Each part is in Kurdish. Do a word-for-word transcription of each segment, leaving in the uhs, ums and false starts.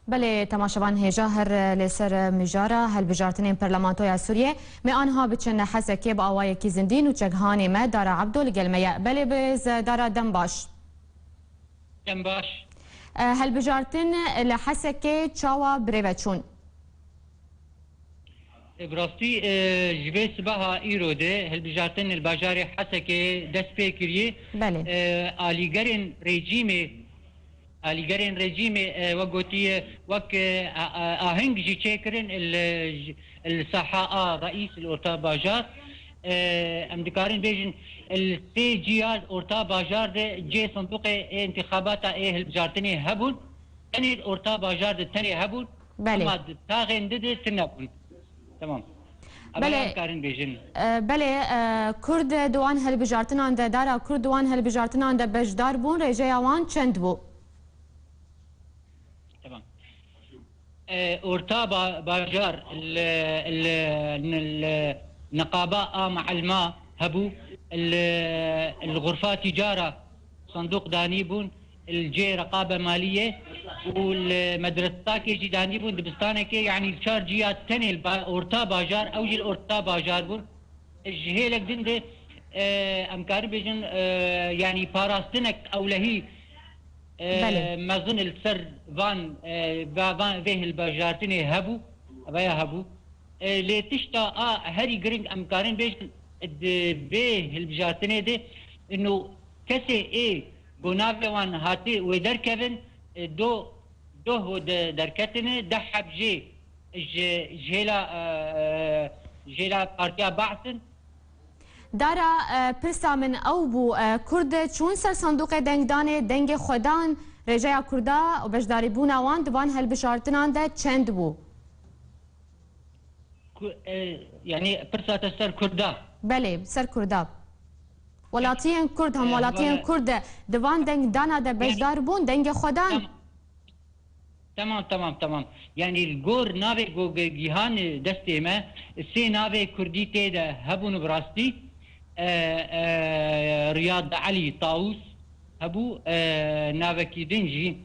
Belê, temaşevan hêja her li ser mijara hilbijartinên Parlamentoya Sûriyê. Me anha biçin Hesekê bi awayekî zindî nûçeghanê me Dara Ebdo li gel me ye. Belê, bi z-, Dara, dem baş. Dem baş. E, hilbijartin li Hesekê çawa birêve çûn? E, bi rastî, e, ji vê sibeha îro de hilbijartin li bajarê Hesekê dest pê kiriye. Belê. E, alîgerên rejîmê, alîgerên rejîmê, e, wek gotiye, wek, e, a, a, aheng jî çêkirin li, li saha a reîs, li orta bajar. E, em dikarin bêjin, li sê ciya orta bajar de cê sindoqê ê intixabata ê hilbijartinê hebûn. Tenê orta bajar de tenê hebûn. Belê. Ama di taxên di de tune bûn. Tamam. Ama Belê. Em karin bêjin. E, belê, e, Kurd di wan hilbijartinan de, Dara, Kurd di wan hilbijartinan de beşdar bûn, rêjeya wan çend bû? Tamam. E, orta ba-, bajar, li, li, li niqaba a meelma hebû, li, li xurfa tîcara sindoq danî bûn, li cê reqabe maliyê û li medresakê jî danî bûn, dibistanekê, yanî li çar ciya tenê li ba-, orta bajar, ew jî li orta bajar bûn. Ji hêlek din de, e, em karin bêjin, e, yanî parastinek ewlehî, e, Belê. Mezin li ser van, e, va-, van vê hilbijartinê hebû, veya hebû. E, lê tişta a herî giring em karin bêjin, di vê hilbijartinê de, ino kesê ê ku navê wan hatî wê derkevin, e, do, doh de derketine, deh heb jê ji, ji hêla, e, ji hêla Partiya Baath in. Dara, e, pirsa min ew bû, e, Kurd çûn ser sindoqê dengdanê, dengê xwe dan, rêjeya Kurda û beşdarîbûna wan di van hilbijartinan de çend bû? Ku, e, yanî pirsa te ser Kurda? Belê, ser Kurda. Welatiyên Kurd, E, hemwelatiyên hevala Kurd de di van dengdana de yanî beşdar bûn, dengê xwe dan? Tamam. Tamam, tamam, tamam. Yanî li gor navê ku gi-, gihan destê me, sê navê kurdî tê de hebûn bi rastî. E, e, Riyad Elî Tawus hebû, e, navekî din jî,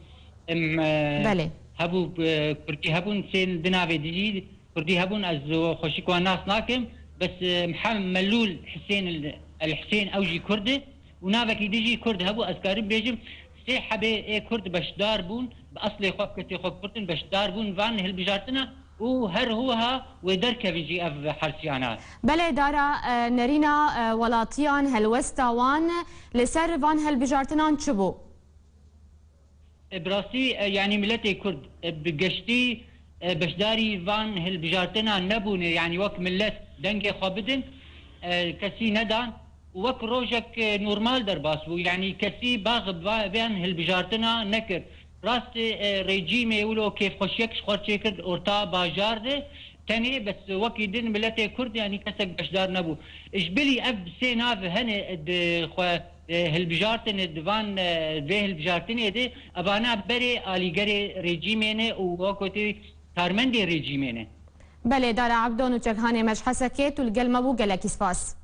em, e, Belê. Hebû, e, kurdî hebûn, sê di navê dijî kurdî hebûn, ez xweşik wan nas nakim, bes, e, Mihem-, Melûl Hisên el, El Hisên, ew jî kurd e. Û navekî din jî kurd hebû, ez karim bêjim, sê hebê ê kurd beşdar bûn, bi eslê xwe, bi kesê xwe kurd in, beşdar bûn van hilbijartina û her wiha wê derkevin jî ev hersiyana. Belê Dara, e, nerîna, e, welatiyan, helwesta wan li ser van hilbijartinan çi bû? E, bi rastî, e, yanî miletê Kurd, e, bi geştî, e, beşdarî van hilbijartina nebûne, yanî wek milet dengê xwe bidin, e, kesî nedan û wek rojek, e, normal derbas bû. Yanî kesî bax va-, van hilbijartina nekir. Rast e, e, rejîmê wilo kêfxweşiyek ji xwe çêkir orta bajar de, tenê bes wekî din miletê Kurd, yanî kesek beşdar nebû. Ji bilî ev sê nav hene di xwe, e, hilbijartin, di van, e, vê hilbijartinê de, evana berê alîgerê rejîmê ne û wekotî karmendê rejîmê ne. Belê, Dara Ebdo, nûçeghanê me ji Hesekê, tu li gel me bû, gelekî spas.